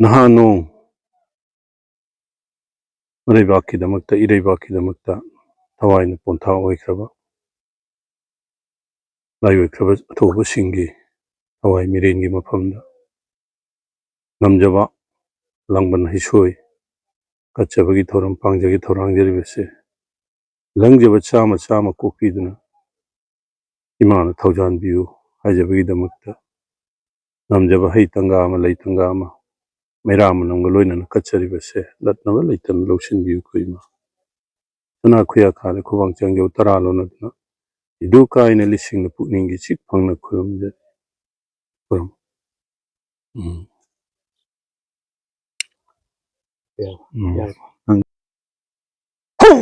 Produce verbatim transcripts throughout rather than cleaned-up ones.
ꯅꯍꯥ ꯅꯣꯡ ꯃꯔꯩꯕꯥꯛꯀꯤꯗꯃꯛꯇ, ꯏꯔꯩꯕꯥꯛꯀꯤꯗꯃꯛꯇ ꯊꯋꯥꯏꯅ ꯄꯣꯟꯊꯥ ꯑꯣꯏꯈ꯭ꯔꯕ, ꯂꯥꯏ ꯑꯣꯏꯈ꯭ꯔꯕ ꯑꯊꯧꯕꯁꯤꯡꯒꯤ ꯊꯋꯥꯏ ꯃꯤꯔꯦꯟꯒꯤ ꯃꯐꯝꯗ ꯉꯝꯖꯕ ꯂꯥꯡꯕꯟ ꯍꯩꯁꯣꯏ ꯀꯠꯆꯕꯒꯤ ꯊꯧꯔꯝ ꯄꯥꯡꯖꯒꯦ ꯊꯧꯔꯥꯡꯖꯔꯤꯕꯁꯦ, ꯂꯪꯖꯕ ꯆꯥꯝꯃ ꯆꯥꯝꯃ ꯀꯣꯛꯄꯤꯗꯨꯅ ꯏꯃꯥꯅ ꯊꯧꯖꯥꯟꯕꯤꯌꯨ ꯍꯥꯏꯖꯕꯒꯤꯗꯃꯛꯇ ꯉꯝꯖꯕ ꯍꯩ ꯇꯪꯒꯥ ꯑꯃ, ꯂꯩ ꯇꯪꯒꯥ ꯑꯃ, ꯃꯩꯔꯥ ꯃꯅꯝꯒ ꯂꯣꯏꯅꯅ ꯀꯠꯆꯔꯤꯕꯁꯦ ꯂꯠꯅꯕ ꯂꯩꯇꯅ ꯂꯧꯁꯤꯟꯕꯤꯌꯨ, ꯑꯩꯈꯣꯏ ꯏꯃꯥ꯫ ꯁꯅꯥ ꯈꯨꯌꯥ ꯈꯥꯗ ꯈꯨꯕꯥꯡ ꯆꯪꯖꯧ ꯇꯔꯥ ꯂꯣꯟꯅꯗꯨꯅ, ꯏꯗꯨ ꯀꯥꯏꯅ ꯂꯤꯁꯤꯡꯅ ꯄꯨꯛꯅꯤꯡꯒꯤ ꯏꯆꯤꯛ ꯐꯪꯅ ꯈꯨꯔꯨꯝꯖꯔꯤ꯫ ꯈꯨꯔꯨꯝ꯫ ꯎꯝ꯫ ꯌꯥꯔꯦ, ꯎꯝ꯫ ꯌꯥꯔꯦ꯫ ꯍꯧ!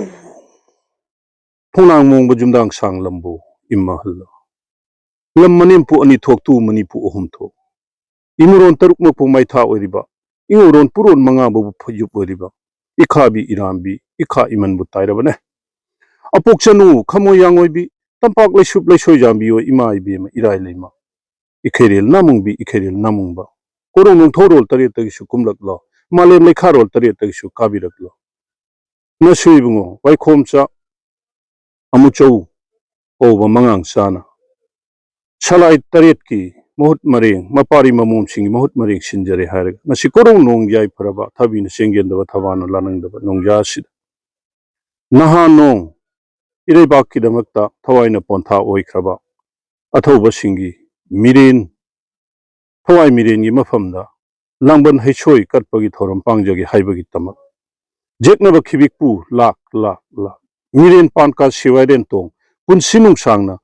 ꯊꯣꯡꯅꯥꯡ ꯃꯣꯡꯕ ꯌꯨꯝꯗꯥꯡ ꯁꯥꯡ ꯂꯝꯕꯨ ꯏꯃꯥ ꯍꯜꯂꯣ꯫ ꯂꯝ ꯃꯅꯦꯝꯄꯨ ꯑꯅꯤ ꯊꯣꯛ, ꯇꯨ ꯃꯅꯤꯄꯨ ꯑꯍꯨꯝ ꯊꯣꯛ꯫ ꯏꯃꯨꯔꯣꯟ ꯇꯔꯨꯛꯃꯛꯄꯨ ꯃꯩꯊꯥ ꯑꯣꯏꯔꯤꯕ, ꯏꯉꯧꯔꯣꯟ ꯄꯨꯔꯣꯟ ꯃꯉꯥꯕꯨ ꯐꯩꯖꯨꯞ ꯑꯣꯏꯔꯤꯕ, ꯏꯈꯥꯕꯤ ꯏꯔꯥꯝꯕꯤ, ꯏꯈꯥ ꯏꯃꯟꯕꯨ ꯇꯥꯏꯔꯕꯅꯦ꯫ ꯑꯄꯣꯛ ꯆꯅꯨ ꯈꯃꯣꯏ ꯌꯥꯡꯑꯣꯏꯕꯤ, ꯇꯝꯄꯥꯛ ꯂꯩꯁꯨꯞ ꯂꯩꯁꯣꯏ ꯌꯥꯝꯕꯤ ꯑꯣꯏ ꯏꯃꯥ ꯏꯕꯦꯝꯃ ꯏꯔꯥꯏ ꯂꯩꯃ꯫ ꯏꯈꯩꯔꯦꯜ ꯅꯥꯃꯨꯡꯕꯤ, ꯏꯈꯩꯔꯦꯜ ꯅꯥꯃꯨꯡꯕ꯫ ꯀꯣꯔꯧ ꯅꯣꯡꯊꯧꯔꯣꯜ ꯇꯔꯦꯠꯇꯒꯤꯁꯨ ꯀꯨꯝꯂꯛꯂꯣ, ꯃꯥꯂꯦꯝ ꯂꯩꯈꯥꯔꯣꯜ ꯇꯔꯦꯠꯇꯒꯤꯁꯨ ꯀꯥꯕꯤꯔꯛꯂꯣ꯫ ꯅꯁꯨ ꯏꯕꯨꯡꯉꯣ, ꯋꯥꯏꯈꯣꯝꯆꯥ ꯑꯃꯨꯆꯧ ꯀꯧꯕ ꯃꯉꯥꯡ ꯆꯥꯅ ꯁꯂꯥꯏ ꯇꯔꯦꯠꯀꯤ ꯃꯍꯨꯠ ꯃꯔꯦꯡ, ꯃꯄꯥꯔꯤ ꯃꯃꯣꯝꯁꯤꯡꯒꯤ ꯃꯍꯨꯠ ꯃꯔꯦꯡ ꯁꯤꯟꯖꯔꯦ ꯍꯥꯏꯔꯒ ꯉꯁꯤ ꯀꯣꯔꯧ ꯅꯣꯡ ꯌꯥꯏꯐꯔꯕ, ꯊꯕꯤꯅ ꯆꯦꯡꯒꯦꯟꯗꯕ, ꯊꯕꯥꯅ ꯂꯥꯅꯤꯡꯗꯕ ꯅꯣꯡꯖꯥ ꯑꯁꯤꯗ ꯅꯍꯥ ꯅꯣꯡ ꯏꯔꯩꯕꯥꯛꯀꯤꯗꯃꯛꯇ ꯊꯋꯥꯏꯅ ꯄꯣꯟꯊꯥ ꯑꯣꯏꯈ꯭ꯔꯕ ꯑꯊꯧꯕꯁꯤꯡꯒꯤ ꯃꯤꯔꯦꯟ, ꯊꯋꯥꯏ ꯃꯤꯔꯦꯟꯒꯤ ꯃꯐꯝꯗ ꯂꯥꯡꯕꯟ ꯍꯩꯁꯣꯏ ꯀꯠꯄꯒꯤ ꯊꯧꯔꯝ ꯄꯥꯡꯖꯒꯦ ꯍꯥꯏꯕꯒꯤꯗꯃꯛ ꯌꯦꯛꯅꯕ ꯈꯤꯕꯤꯛꯄꯨ ꯂꯥꯛ ꯂꯥꯛ ꯂꯥꯛ, ꯃꯤꯔꯦꯟ ꯄꯥꯟ ꯀꯥ ꯁꯤꯋꯥꯏꯔꯦꯟ ꯇꯣꯡ, ꯄꯨꯟꯁꯤ ꯅꯨꯡꯁꯥꯡꯅ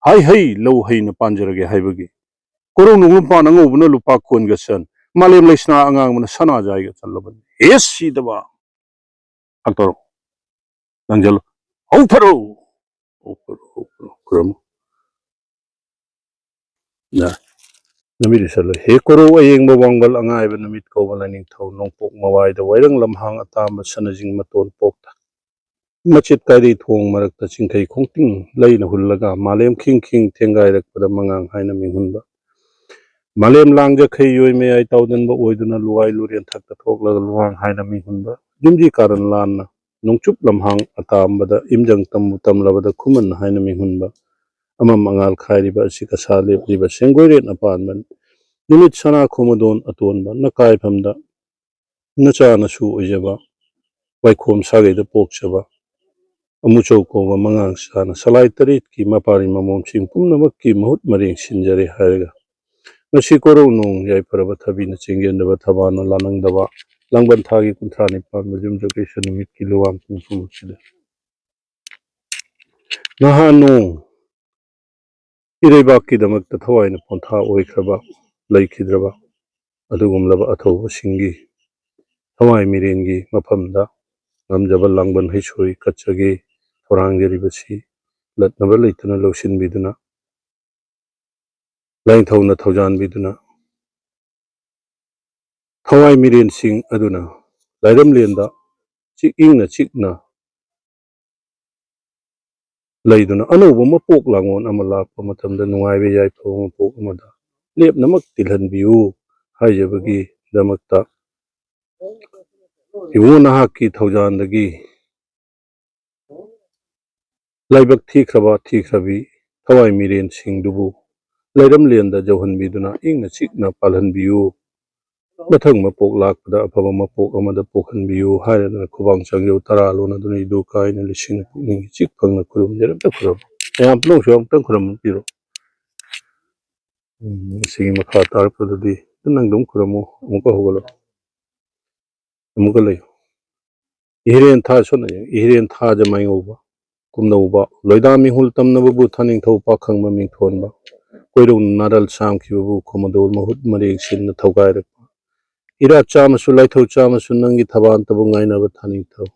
ꯍꯥꯏ ꯍꯩ ꯂꯧ ꯍꯩꯅ ꯄꯥꯟꯖꯔꯒꯦ ꯍꯥꯏꯕꯒꯤ ꯀꯣꯔꯧ ꯅꯣꯡꯂꯨꯝꯄꯥꯟ ꯑꯉꯧꯕꯅ ꯂꯨꯄꯥ ꯀꯣꯟꯒ ꯆꯟ, ꯃꯥꯂꯦꯝ ꯂꯩꯁꯅꯥ ꯑꯉꯥꯡꯕꯅ ꯁꯅꯥꯖꯥꯏꯒ ꯆꯜꯂꯕꯅꯤ꯫ ꯍꯦ ꯁꯤꯗꯕ! ꯍꯛꯇꯧꯔꯣ꯫ ꯂꯪꯖꯜꯂꯨ꯫ ꯍꯧꯊꯔꯣ! ꯍꯧꯊꯔꯣ, ꯍꯧꯊꯔꯣ, ꯈꯨꯔꯨꯝꯃꯨ꯫ ꯌꯥ꯫ ꯅꯨꯃꯤꯠ ꯎꯁꯜꯂꯣ꯫ ꯍꯦ ꯀꯣꯔꯧ ꯑꯌꯦꯡꯕ ꯋꯥꯡꯕꯜ ꯑꯉꯥꯏꯕ ꯅꯨꯃꯤꯠ ꯀꯧꯕ ꯂꯥꯏꯅꯤꯡꯊꯧ ꯅꯣꯡꯄꯣꯛ ꯃꯋꯥꯏꯗ ꯋꯥꯏꯔꯪ ꯂꯝꯍꯥꯡ ꯑꯇꯥꯝꯕ ꯁꯅꯖꯤꯡ ꯃꯇꯣꯟ ꯄꯣꯛꯇ ꯃꯆꯦꯠ ꯀꯥꯏꯔꯤ ꯊꯣꯡ ꯃꯔꯛꯇ ꯆꯤꯡꯈꯩ ꯈꯣꯡꯇꯤꯡ ꯂꯩꯅ ꯍꯨꯜꯂꯒ ꯃꯥꯂꯦꯝ ꯈꯤꯡ ꯈꯤꯡ ꯊꯦꯡꯒꯥꯏꯔꯛꯄꯗ ꯃꯉꯥꯡ ꯍꯥꯏꯅ ꯃꯤꯡꯍꯨꯟꯕ ꯃꯥꯂꯦꯝ ꯂꯥꯡꯖꯈꯩ ꯌꯣꯏ ꯃꯌꯥꯏ ꯇꯥꯎꯗꯟꯕ ꯑꯣꯏꯗꯨꯅ ꯂꯨꯋꯥꯏ ꯂꯨꯔꯦꯟ ꯊꯛꯇ ꯊꯣꯛꯂꯒ ꯂꯨꯋꯥꯡ ꯍꯥꯏꯅ ꯃꯤꯡꯍꯨꯟꯕ, ꯌꯨꯝꯖꯤ ꯀꯥꯔꯟ ꯂꯥꯟꯅ ꯅꯣꯡꯆꯨꯞ ꯂꯝꯍꯥꯡ ꯑꯇꯥꯝꯕꯗ ꯏꯝꯖꯪ ꯇꯝꯕꯨ ꯇꯝꯂꯕꯗ ꯈꯨꯃꯟ ꯍꯥꯏꯅ ꯃꯤꯡꯍꯨꯟꯕ, ꯑꯃꯝ ꯑꯉꯥꯜ ꯈꯥꯏꯔꯤꯕ ꯑꯁꯤ ꯀꯁꯥ ꯂꯦꯞꯂꯤꯕ ꯁꯦꯡꯒꯣꯏꯔꯦꯟ ꯑꯄꯥꯟꯕ, ꯅꯨꯃꯤꯠ ꯁꯅꯥ ꯈꯣꯃꯗꯣꯟ ꯑꯇꯣꯟꯕ ꯅꯀꯥꯏꯐꯝꯗ ꯅꯆꯥ ꯅꯁꯨ ꯑꯣꯏꯖꯕ, ꯋꯥꯏꯈꯣꯝ ꯁꯥꯒꯩꯗ ꯄꯣꯛꯆꯕ ꯑꯃꯨꯆꯧ ꯀꯧꯕ ꯃꯉꯥꯡ ꯆꯥꯅ ꯁꯂꯥꯏ ꯇꯔꯦꯠꯀꯤ ꯃꯄꯥꯔꯤ ꯃꯃꯣꯝꯁꯤꯡ ꯄꯨꯝꯅꯃꯛꯀꯤ ꯃꯍꯨꯠ ꯃꯔꯦꯡ ꯁꯤꯟꯖꯔꯦ ꯍꯥꯏꯔꯒ, ꯉꯁꯤ ꯀꯣꯔꯧ ꯅꯣꯡ ꯌꯥꯏꯐꯔꯕ ꯊꯕꯤꯅ ꯆꯤꯡꯒꯦꯟꯗꯕ ꯊꯕꯥꯅ ꯂꯥꯅꯪꯗꯕ ꯂꯥꯡꯕꯟ ꯊꯥꯒꯤ ꯀꯨꯟꯊ꯭ꯔꯥ ꯅꯤꯄꯥꯟꯕ ꯌꯨꯝꯖꯀꯩꯁ ꯅꯨꯃꯤꯠꯀꯤ ꯂꯨꯋꯥꯡ ꯄꯨꯡꯐꯝ ꯑꯁꯤꯗ ꯅꯍꯥ ꯅꯣꯡ ꯏꯔꯩꯕꯥꯛꯀꯤꯗꯃꯛꯇ ꯊꯋꯥꯏꯅ ꯄꯣꯟꯊꯥ ꯑꯣꯏꯈ꯭ꯔꯕ, ꯂꯩꯈꯤꯗ꯭ꯔꯕ ꯑꯗꯨꯒꯨꯝꯂꯕ ꯑꯊꯧꯕꯁꯤꯡꯒꯤ ꯊꯋꯥꯏ ꯃꯤꯔꯦꯟꯒꯤ ꯃꯐꯝꯗ ꯉꯝꯖꯕ ꯂꯥꯡꯕꯟ ꯍꯩꯁꯣꯏ ꯀꯠꯆꯒꯦ ꯊꯧꯔꯥꯡꯖꯔꯤꯕꯁꯤ ꯂꯠꯅꯕ ꯂꯩꯇꯅ ꯂꯧꯁꯤꯟꯕꯤꯗꯨꯅ, ꯂꯥꯏꯅꯤꯡꯊꯧꯅ ꯊꯧꯖꯥꯟꯕꯤꯗꯨꯅ, ꯊꯋꯥꯏ ꯃꯤꯔꯦꯟꯁꯤꯡ ꯑꯗꯨꯅ ꯂꯥꯏꯔꯝꯂꯦꯟꯗ ꯆꯤꯛ ꯏꯪꯅ ꯆꯤꯛꯅ ꯂꯩꯗꯨꯅ ꯑꯅꯧꯕ ꯃꯄꯣꯛ ꯂꯥꯡꯑꯣꯟ ꯑꯃ ꯂꯥꯛꯄ ꯃꯇꯝꯗ ꯅꯨꯡꯉꯥꯏꯕ ꯌꯥꯏꯐꯕ ꯃꯄꯣꯛ ꯑꯃꯗ ꯂꯦꯞꯅꯃꯛ ꯇꯤꯜꯍꯟꯕꯤꯌꯨ ꯍꯥꯏꯖꯕꯒꯤꯗꯃꯛꯇ ꯏꯕꯨꯡꯉꯣ ꯅꯍꯥꯛꯀꯤ ꯊꯧꯖꯥꯟꯗꯒꯤ ꯂꯥꯏꯕꯛ ꯊꯤꯈ꯭ꯔꯕ ꯊꯤꯈ꯭ꯔꯕꯤ ꯊꯋꯥꯏ ꯃꯤꯔꯦꯟꯁꯤꯡꯗꯨꯕꯨ ꯂꯩꯔꯝꯂꯦꯟꯗ ꯌꯧꯍꯟꯕꯤꯗꯨꯅ ꯏꯪꯅ ꯆꯤꯛꯅ ꯄꯥꯜꯍꯟꯕꯤꯌꯨ꯫ ꯃꯊꯪ ꯃꯄꯣꯛ ꯂꯥꯛꯄꯗ ꯑꯐꯕ ꯃꯄꯣꯛ ꯑꯃꯗ ꯄꯣꯛꯍꯟꯕꯤꯌꯨ ꯍꯥꯏꯔꯗꯅ ꯈꯨꯕꯥꯡ ꯆꯥꯡꯖꯧ ꯇꯔꯥ ꯂꯣꯟꯅꯗꯨꯅ ꯏꯗꯨ ꯀꯥꯏꯅ ꯂꯤꯁꯤꯡ ꯄꯨꯛꯅꯤꯡ ꯏꯆꯤꯛ ꯐꯪꯅ ꯈꯨꯔꯨꯝꯖꯔꯤ꯫ ꯑꯝꯇ ꯈꯨꯔꯨꯝꯃꯨ꯫ ꯃꯌꯥꯝ ꯄꯨꯝꯅꯃꯛꯁꯨ ꯑꯃꯨꯛꯇꯪ ꯈꯨꯔꯨꯝꯕꯤꯔꯣ꯫ ꯎꯝ, ꯁꯤꯒꯤ ꯃꯈꯥ ꯇꯥꯔꯛꯄꯗꯗꯤ ꯅꯪ ꯑꯗꯨꯝ ꯈꯨꯔꯨꯝꯃꯨ, ꯑꯃꯨꯛꯀ ꯍꯧꯒꯠꯂꯣ, ꯑꯃꯨꯛꯀ ꯂꯩꯌꯨ꯫ ꯏꯍꯤꯔꯦꯟ ꯊꯥ ꯁꯣꯟꯅ ꯌꯦꯡꯉꯨ꯫ ꯏꯍꯤꯔꯦꯟ ꯊꯥꯖ ꯃꯥꯏꯉꯧꯕ, ꯀꯨꯝꯅꯧꯕ, ꯂꯣꯏꯗꯥ ꯃꯤꯍꯨꯜ ꯇꯝꯅꯕꯕꯨ ꯊꯥꯅꯤꯡꯊꯧ ꯄꯥꯈꯪꯕ ꯃꯤꯡꯊꯣꯟꯕ, ꯀꯣꯏꯔꯧ ꯅꯥꯔꯜ ꯁꯥꯝꯈꯤꯕꯕꯨ ꯈꯣꯃꯗꯣꯜ ꯃꯍꯨꯠ ꯃꯔꯦꯡ ꯁꯤꯟꯅ ꯊꯧꯒꯥꯏꯔꯛꯄ, ꯏꯔꯥꯠ ꯆꯥꯝꯃꯁꯨ ꯂꯥꯏꯊꯧ ꯆꯥꯝꯃꯁꯨ ꯅꯪꯒꯤ ꯊꯕꯥꯟꯇꯕꯨ ꯉꯥꯏꯅꯕ ꯊꯥꯅꯤꯡꯊꯧ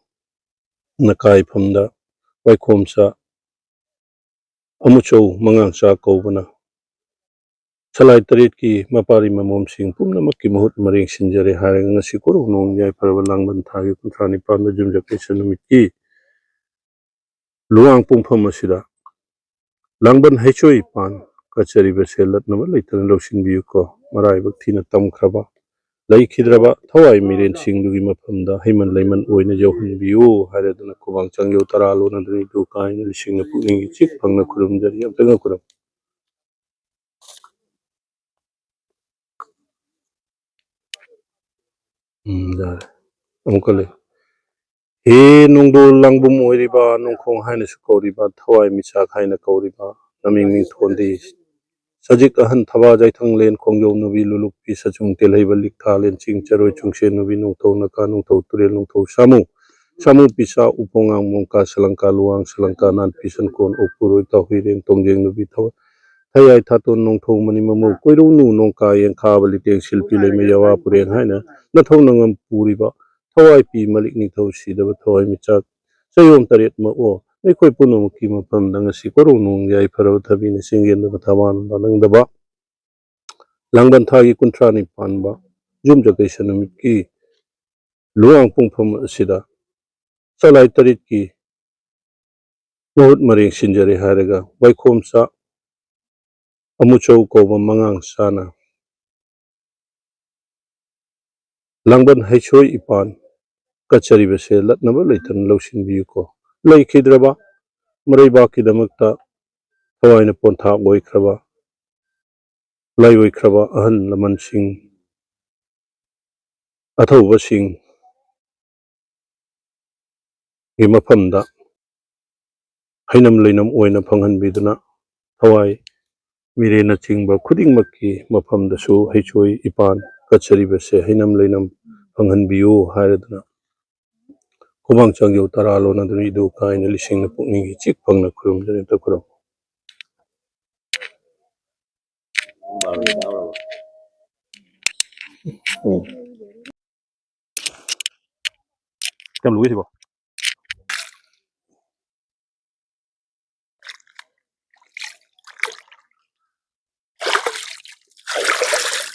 ꯅꯀꯥꯏꯐꯝꯗ ꯋꯥꯏꯈꯣꯝꯆꯥ ꯑꯃꯨꯆꯧ ꯃꯉꯥꯡꯆꯥ ꯀꯧꯕꯅ ꯁꯂꯥꯏ ꯇꯔꯦꯠꯀꯤ ꯃꯄꯥꯔꯤ ꯃꯃꯣꯝꯁꯤꯡ ꯄꯨꯝꯅꯃꯛꯀꯤ ꯃꯍꯨꯠ ꯃꯔꯦꯡ ꯁꯤꯟꯖꯔꯦ ꯍꯥꯏꯔꯒ ꯉꯁꯤ ꯀꯣꯔꯧ ꯅꯣꯡ ꯌꯥꯏꯐꯔꯕ ꯂꯥꯡꯕꯟ ꯊꯥꯒꯤ ꯀꯨꯟꯊ꯭ꯔꯥ ꯅꯤꯄꯥꯟꯕ ꯌꯨꯝꯖꯀꯩꯁ ꯅꯨꯃꯤꯠꯀꯤ ꯂꯨꯋꯥꯡ ꯄꯨꯡꯐꯝ ꯑꯁꯤꯗ ꯂꯥꯡꯕꯟ ꯍꯩꯆꯣꯏ ꯄꯥꯟ ꯀꯠꯆꯔꯤꯕꯁꯦ ꯂꯠꯅꯕ ꯂꯩꯇꯅ ꯂꯧꯁꯤꯟꯕꯤꯌꯨꯀꯣ꯫ ꯃꯔꯥꯏꯕꯛ ꯊꯤꯅ ꯇꯝꯈ꯭ꯔꯕ ꯂꯩꯈꯤꯗ꯭ꯔꯕ ꯊꯋꯥꯏ ꯃꯤꯔꯦꯟꯁꯤꯡꯗꯨꯒꯤ ꯃꯐꯝꯗ ꯍꯩꯃꯟ ꯂꯩꯃꯟ ꯑꯣꯏꯅ ꯌꯧꯍꯟꯕꯤꯌꯨ ꯍꯥꯏꯔꯗꯨꯅ ꯈꯨꯃꯥꯡ ꯆꯥꯡꯌꯧ ꯇꯔꯥ ꯂꯣꯟꯅꯗꯨꯅ ꯏꯗꯨ ꯀꯥꯏꯅ ꯂꯤꯁꯤꯡꯅ ꯄꯨꯛꯅꯤꯡꯒꯤ ꯏꯆꯤꯛ ꯐꯪꯅ ꯈꯨꯔꯨꯝꯖꯔꯤ꯫ ꯑꯝꯇꯪꯒ ꯈꯨꯔꯨꯝ꯫ ꯎꯝ, ꯌꯥꯔꯦ꯫ ꯑꯃꯨꯛꯀ ꯂꯩ꯫ ꯍꯦ ꯅꯣꯡꯗꯣꯜ ꯂꯥꯡꯕꯨꯝ ꯑꯣꯏꯔꯤꯕ, ꯅꯣꯡꯈꯣꯡ ꯍꯥꯏꯅꯁꯨ ꯀꯧꯔꯤꯕ, ꯊꯋꯥꯏ ꯃꯤꯆꯥꯛ ꯍꯥꯏꯅ ꯀꯧꯔꯤꯕ, ꯅꯃꯤꯡ ꯃꯤꯡꯊꯣꯟꯗꯤ ꯁꯖꯤꯛ ꯑꯍꯟ ꯊꯕꯥ ꯌꯥꯏꯊꯪꯂꯦꯟ ꯈꯣꯡꯖꯧ ꯅꯨꯕꯤ ꯂꯨꯂꯨꯛꯄꯤ ꯁꯆꯨꯡ ꯇꯦꯜꯍꯩꯕ ꯂꯤꯛꯊꯥ ꯂꯦꯟꯆꯤꯡ ꯆꯔꯣꯏ ꯆꯨꯡꯁꯦꯟ ꯅꯨꯕꯤ ꯅꯣꯡꯊꯧ ꯅꯀꯥ ꯅꯣꯡꯊꯧ ꯇꯨꯔꯦꯜ ꯅꯣꯡꯊꯧ ꯁꯥꯃꯨ ꯁꯥꯃꯨ ꯄꯤꯁꯥ ꯎꯄꯣꯉꯥꯡ ꯃꯣꯡꯀꯥ ꯁꯂꯪꯀꯥ ꯂꯨꯋꯥꯡ ꯁꯂꯪꯀꯥ ꯅꯥꯟ ꯄꯤꯁꯟ ꯀꯣꯟ ꯑꯣꯛꯄꯨꯔꯣꯏ ꯇꯥꯎꯍꯨꯏꯔꯦꯡ ꯇꯣꯡꯖꯦꯡ ꯅꯨꯕꯤ ꯊꯋꯥꯏ ꯊꯌꯥꯏ ꯊꯥꯇꯣꯟ ꯅꯣꯡꯊꯧ ꯃꯅꯤ ꯃꯃꯧ ꯀꯣꯏꯔꯧꯅꯨ ꯅꯣꯡꯀꯥ ꯌꯦꯡꯈꯥꯕ ꯂꯤꯇꯦꯡ ꯁꯤꯜꯄꯤ ꯂꯩꯃ ꯌꯥꯋꯥ ꯄꯨꯔꯦꯡ ꯍꯥꯏꯅ ꯅꯊꯧ ꯅꯉꯝ ꯄꯨꯔꯤꯕ ꯊꯋꯥꯏ ꯄꯤ ꯃꯂꯤꯛ ꯅꯤꯡꯊꯧ ꯁꯤꯗꯕ ꯊꯋꯥꯏ ꯃꯤꯆꯥꯛ ꯆꯌꯣꯝ ꯇꯔꯦꯠꯃꯛ ꯑꯣ ꯑꯩꯈꯣꯏ ꯄꯨꯝꯅꯃꯛꯀꯤ ꯃꯐꯝꯗ ꯉꯁꯤ ꯀꯣꯔꯧꯅꯨꯡ ꯌꯥꯏꯐꯔꯕ ꯊꯕꯤꯅ ꯆꯤꯡꯒꯦꯟꯗꯕ ꯊꯕꯥꯟ ꯅꯪꯗꯕ ꯂꯥꯡꯕꯟ ꯊꯥꯒꯤ ꯀꯨꯟꯊ꯭ꯔꯥꯅꯤ ꯄꯥꯟꯕ ꯌꯨꯝꯖꯀꯩꯁ ꯅꯨꯃꯤꯠꯀꯤ ꯂꯨꯋꯥꯡ ꯄꯨꯡꯐꯝ ꯑꯁꯤꯗ ꯆꯂꯥꯏ ꯇꯔꯦꯠꯀꯤ ꯃꯍꯨꯠ ꯃꯔꯦꯡ ꯁꯤꯟꯖꯔꯦ ꯍꯥꯏꯔꯒ ꯋꯥꯏꯈꯣꯝꯆꯥ ꯑꯃꯨꯆꯧ ꯀꯧꯕ ꯃꯉꯥꯡ ꯆꯥꯅ ꯂꯥꯡꯕꯟ ꯍꯩꯁꯣꯏ ꯏꯄꯥꯟ ꯀꯠꯆꯔꯤꯕꯁꯦ ꯂꯠꯅꯕ ꯂꯩꯇꯅ ꯂꯧꯁꯤꯟꯕꯤꯌꯨꯀꯣ꯫ ꯂꯩꯈꯤꯗ꯭ꯔꯕ ꯃꯔꯩꯕꯥꯛꯀꯤꯗꯃꯛꯇ ꯊꯋꯥꯏꯅ ꯄꯣꯟꯊꯥ ꯑꯣꯏꯈ꯭ꯔꯕ ꯂꯥꯏꯑꯣꯏꯈ꯭ꯔꯕ ꯑꯍꯜ ꯂꯃꯟꯁꯤꯡ, ꯑꯊꯧꯕꯁꯤꯡꯒꯤ ꯃꯐꯝꯗ ꯍꯩꯅꯝ ꯂꯩꯅꯝ ꯑꯣꯏꯅ ꯐꯪꯍꯟꯕꯤꯗꯨꯅ ꯊꯋꯥꯏ ꯃꯤꯔꯦꯟꯅꯆꯤꯡꯕ ꯈꯨꯗꯤꯡꯃꯛꯀꯤ ꯃꯐꯝꯗꯁꯨ ꯍꯩꯆꯣꯏ ꯏꯄꯥꯟ ꯀꯠꯆꯔꯤꯕꯁꯦ ꯍꯩꯅꯝ ꯂꯩꯅꯝ ꯐꯪꯍꯟꯕꯤꯌꯨ ꯍꯥꯏꯔꯗꯨꯅ ꯈꯨꯃꯥꯡ ꯆꯥꯡꯖꯧ ꯇꯔꯥ ꯂꯣꯟꯅꯗꯨꯅ ꯏꯗꯨ ꯀꯥꯏꯅ ꯂꯤꯁꯤꯡꯅ ꯄꯨꯛꯅꯤꯡꯒꯤ ꯏꯆꯤꯛ ꯐꯪꯅ ꯈꯨꯔꯨꯝꯖꯔꯤ꯫ ꯑꯝꯇ ꯈꯨꯔꯨꯝ꯫ ꯎꯝ꯫ ꯀꯌꯥꯝ ꯂꯨꯏ ꯁꯤꯕꯣ?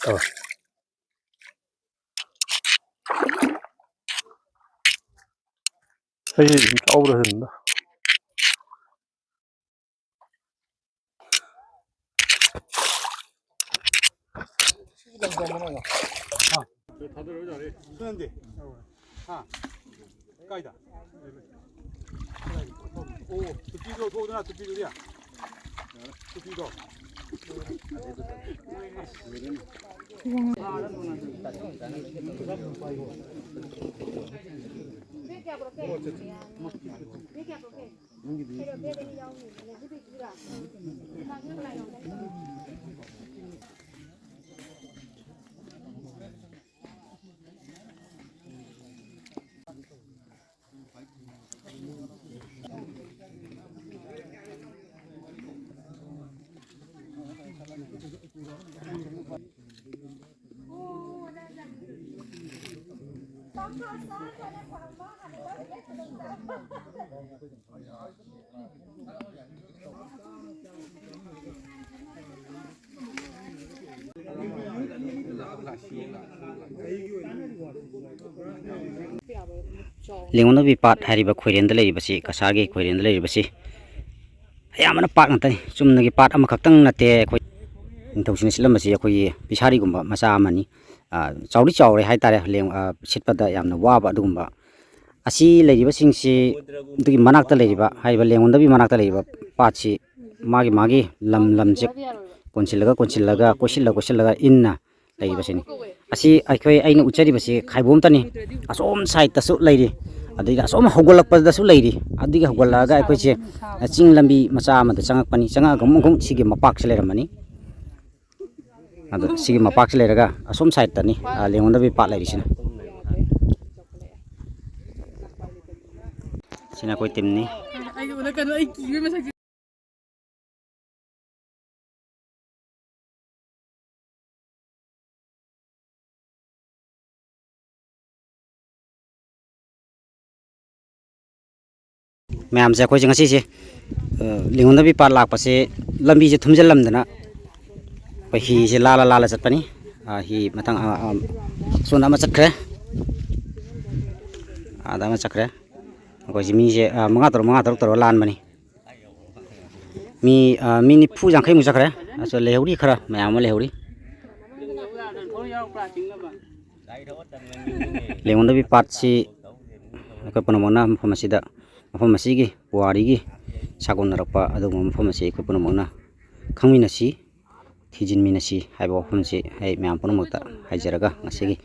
ꯑꯥ꯫ ꯑꯩ ꯑꯗꯨꯝ ꯆꯥꯎꯕ꯭ꯔꯥ ꯈꯪꯗꯦ꯫ ꯊꯥꯗꯔꯣ ꯌꯥꯔꯦ꯫ ꯅꯪꯗꯤ? ꯍꯥ? ꯀꯥꯏꯗ? ꯑꯣ, ꯇꯨꯄꯤꯗꯣ ꯊꯣꯛꯎꯗꯅ, ꯇꯨꯄꯤꯗꯨꯗꯤ꯫ ꯇꯨꯄꯤꯗꯣ꯫ ꯂꯦꯡꯉꯣꯟꯅꯕꯤ ꯄꯥꯠ ꯍꯥꯏꯔꯤꯕ ꯈꯣꯏꯔꯦꯟꯗ ꯂꯩꯔꯤꯕꯁꯤ, ꯀꯁꯥꯔꯒꯤ ꯈꯣꯏꯔꯦꯟꯗ ꯂꯩꯔꯤꯕꯁꯤ, ꯑꯌꯥꯝꯕꯅ ꯄꯥꯠ ꯉꯥꯛꯇꯅꯤ꯫ ꯆꯨꯝꯅꯒꯤ ꯄꯥꯠ ꯑꯃꯈꯛꯇꯪ ꯅꯠꯇꯦ꯫ ꯑꯩꯈꯣꯏ ꯅꯤꯡꯊꯧꯁꯤꯡꯅ ꯁꯤꯠꯂꯝꯕꯁꯤ ꯑꯩꯈꯣꯏꯒꯤ ꯐꯤꯁꯥꯔꯤꯒꯨꯝꯕ ꯃꯆꯥ ꯑꯃꯅꯤ꯫ ꯑ, ꯆꯥꯎꯗꯤ ꯆꯥꯎꯔꯦ ꯍꯥꯏꯇꯥꯔꯦ, ꯂꯦꯡ-, ꯑ, ꯁꯤꯠꯄꯗ ꯌꯥꯝꯅ ꯋꯥꯕ ꯑꯗꯨꯒꯨꯝꯕ꯫ ꯑꯁꯤ ꯂꯩꯔꯤꯕꯁꯤꯡꯁꯤ, ꯑꯗꯨꯒꯤ ꯃꯅꯥꯛꯇ ꯂꯩꯔꯤꯕ, ꯍꯥꯏꯔꯤꯕ ꯂꯦꯡꯉꯣꯟꯗꯕꯤ ꯃꯅꯥꯛꯇ ꯂꯩꯔꯤꯕ ꯄꯥꯠꯁꯤ ꯃꯥꯒꯤ ꯃꯥꯒꯤ ꯂꯝ ꯂꯝꯁꯦ ꯀꯣꯟꯁꯤꯜꯂꯒ ꯀꯣꯟꯁꯤꯜꯂꯒ, ꯀꯣꯏꯁꯤꯜꯂ ꯀꯣꯏꯁꯤꯜꯂꯒ ꯏꯟꯅ ꯂꯩꯔꯤꯕꯁꯤꯅꯤ꯫ ꯑꯁꯤ ꯑꯩꯈꯣꯏ, ꯑꯩꯅ ꯎꯠꯆꯔꯤꯕꯁꯤ ꯈꯥꯏꯕꯣꯝꯇꯅꯤ꯫ ꯑꯁꯣꯝ ꯁꯥꯏꯠꯇꯁꯨ ꯂꯩꯔꯤ, ꯑꯗꯒꯤ ꯑꯁꯣꯝ ꯍꯧꯒꯠꯂꯛꯄꯗꯁꯨ ꯂꯩꯔꯤ꯫ ꯑꯗꯒꯤ ꯍꯧꯒꯠꯂꯛꯑꯒ ꯑꯩꯈꯣꯏꯁꯦ ꯆꯤꯡ ꯂꯝꯕꯤ ꯃꯆꯥ ꯑꯃꯗ ꯆꯪꯉꯛꯄꯅꯤ꯫ ꯆꯪꯉꯛꯑꯒ ꯑꯃꯨꯛ, ꯑꯃꯨꯛ ꯁꯤꯒꯤ ꯃꯄꯥꯛꯁꯤ ꯂꯩꯔꯝꯃꯅꯤ꯫ ꯑꯗꯣ ꯁꯤꯒꯤ ꯃꯄꯥꯛꯁꯤ ꯂꯩꯔꯒ ꯑꯁꯣꯝ ꯁꯥꯏꯠꯇꯅꯤ, ꯑ, ꯂꯦꯡꯉꯣꯟꯗꯕꯤ ꯄꯥꯠ ꯂꯩꯔꯤꯁꯤꯅ꯫ ꯁꯤꯅ ꯑꯩꯈꯣꯏ ꯇꯤꯝꯅꯤ꯫ ꯑꯩ ꯎꯅ ꯀꯩꯅꯣ, ꯑꯩ ꯀꯤꯕꯩ ꯃꯁꯛꯁꯦ꯫ ꯃꯌꯥꯝꯁꯦ ꯑꯩꯈꯣꯏꯁꯦ ꯉꯁꯤꯁꯦ, ꯑ, ꯂꯤꯡꯒꯣꯟꯗꯕꯤ ꯄꯥꯠ ꯂꯥꯛꯄꯁꯦ ꯂꯝꯕꯤꯁꯦ ꯊꯨꯝꯖꯤꯜꯂꯝꯗꯅ ꯑꯩꯈꯣꯏ ꯍꯤꯁꯦ ꯂꯥꯜꯂ ꯂꯥꯜꯂ ꯆꯠꯄꯅꯤ꯫ ꯑ, ꯍꯤ ꯃꯊꯪ, ꯑ, ꯑ, ꯁꯣꯝꯗ ꯑꯃ ꯆꯠꯈ꯭ꯔꯦ, ꯑꯥꯗ ꯑꯃ ꯆꯠꯈ꯭ꯔꯦ꯫ ꯑꯩꯈꯣꯏꯁꯦ ꯃꯤꯁꯦ, ꯑ, ꯃꯉꯥ ꯇꯔꯨꯛ, ꯃꯉꯥ ꯇꯔꯨꯛ ꯇꯧꯔꯒ ꯂꯥꯟꯕꯅꯤ꯫ ꯃꯤ, ꯑ, ꯃꯤ ꯅꯤꯐꯨ ꯌꯥꯡꯈꯩꯃꯨꯛ ꯆꯠꯈ꯭ꯔꯦ꯫ ꯑꯁ, ꯂꯩꯍꯧꯔꯤ ꯈꯔ, ꯃꯌꯥꯝ ꯑꯃ ꯂꯩꯍꯧꯔꯤ꯫ ꯂꯦꯡꯉꯣꯟꯗꯕꯤ ꯄꯥꯠꯁꯤ ꯑꯩꯈꯣꯏ ꯄꯨꯝꯅꯃꯛꯅ ꯃꯐꯝ ꯑꯁꯤꯗ, ꯃꯐꯝ ꯑꯁꯤꯒꯤ ꯄꯨꯋꯥꯔꯤꯒꯤ ꯁꯥꯒꯣꯟꯅꯔꯛꯄ ꯑꯗꯨꯒꯨꯝꯕ ꯃꯐꯝ ꯑꯁꯤ ꯑꯩꯈꯣꯏ ꯄꯨꯝꯅꯃꯛꯅ ꯈꯪꯃꯤꯟꯅꯁꯤ, ꯊꯤꯖꯤꯟꯃꯤꯟꯅꯁꯤ ꯍꯥꯏꯕ ꯋꯥꯐꯝꯁꯤ ꯑꯩ ꯃꯌꯥꯝ ꯄꯨꯝꯅꯃꯛꯇ ꯍꯥꯏꯖꯔꯒ, ꯉꯁꯤꯒꯤ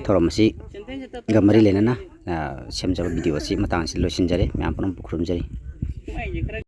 ꯊꯧꯔꯝ ꯑꯁꯤꯒ ꯃꯔꯤ ꯂꯩꯅꯅ, ꯑ, ꯁꯦꯝꯖꯕ ꯚꯤꯗꯤꯑꯣ ꯑꯁꯤ ꯃꯇꯥꯡ ꯑꯁꯤꯗ ꯂꯣꯏꯁꯤꯟꯖꯔꯦ꯫ ꯃꯌꯥꯝ ꯄꯨꯝꯅꯃꯛꯄꯨ ꯈꯨꯔꯨꯝꯖꯔꯤ꯫